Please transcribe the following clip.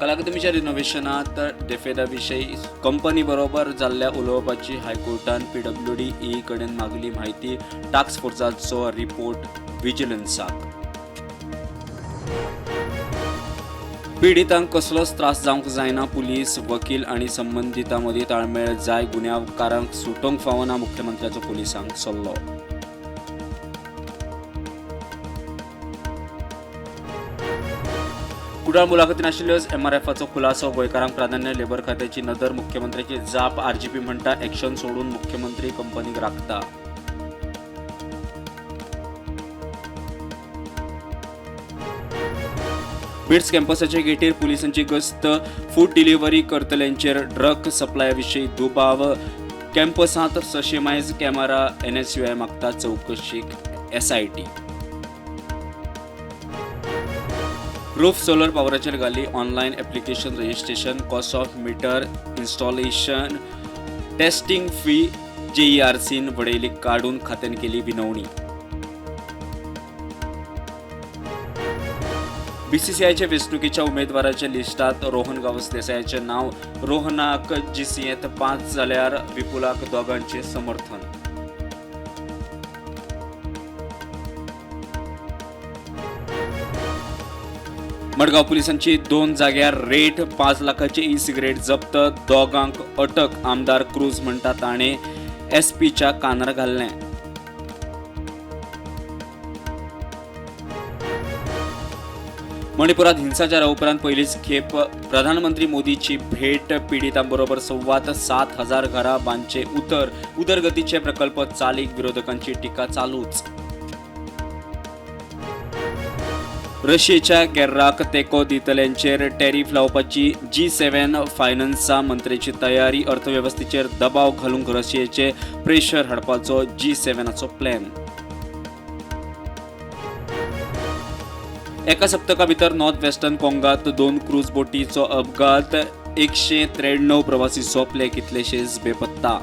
कला अकादमीच्या रिनोव्हेशनात देफेदा विशयी कंपनी बरोबर जाल्ल्या उलोवपाची हायकोर्टान पीडब्ल्यूडी ई कडेन मागली म्हायती. Task फोर्साचो report विजिलन्साक. पिडितांक कसलोच त्रास जावंक जायना. पुलीस, वकील आनी संबंदितां मदीं ताळमेळ जाय. गुन्यांवकारांक सुटोवंक फावना. मुख्यमंत्र्याचो पुलिसांक सल्लो. कुडाळ मुलाखतीन आशिल्ल्योच एमआरएफाचो खुलासो. गोंयकारांक प्राधान्य. लेबर खात्याची नदर. मुख्यमंत्र्याची जाप. आरजीपी म्हणटा एक्शन सोडून मुख्यमंत्री कंपनीक राखता. बिट्स कॅम्पसाच्या गेटीर पुलिसांची गस्त. फूड डिलिव्हरी करतल्यांचेर ड्रग सप्लाया विशीं दुबाव. कॅम्पसांत 600 मायज कॅमेरा. एनएसयूआय मागता चवकशीक एसआयटी. रूफ सोलर पॉवराचेर घाली online application. Registration, cost of meter installation, testing fee जेईआरसीन वडयली काडून खात्यान केली विनवणी. बीसीसीआयच्या वेंचणुकेच्या उमेदवाराच्या लिस्टात रोहन गांवस देसायाचें नांव. रोहनाक जीसीएंत 5 जाल्यार विपुलाक दोगांचें समर्थन. मडगांव पुलिसांची 2 जाग्यार रेड. 5 लाखाचे ई सिगरेट जप्त. दोगांक अटक. आमदार क्रूज म्हणटा ताणें एसपीच्या कानार घाल्लें. मणिपुरात हिंसाचारा उपरांत पयलीच खेप प्रधानमंत्री मोदीची भेट. पिडितांबरोबर संवाद. 7,000 घरां बांदचे उतर. उदरगतीचे प्रकल्प चालीक. विरोधकांची टिका चालूच. रशियेच्या गेर्राक तेंको दितल्यांचेर टॅरीफ लावपाची G7 फायनान्सा मंत्र्याची तयारी. अर्थवेवस्थेचेर दबाव घालूंक रशियेचे प्रेशर हाडपाचो G7 plan. एका सप्तका भितर नॉर्थ वेस्टर्न कोंगात 2 क्रूज बोटीचो अपघात. 193 प्रवासी सोंपले, कितलेशेच बेपत्ता.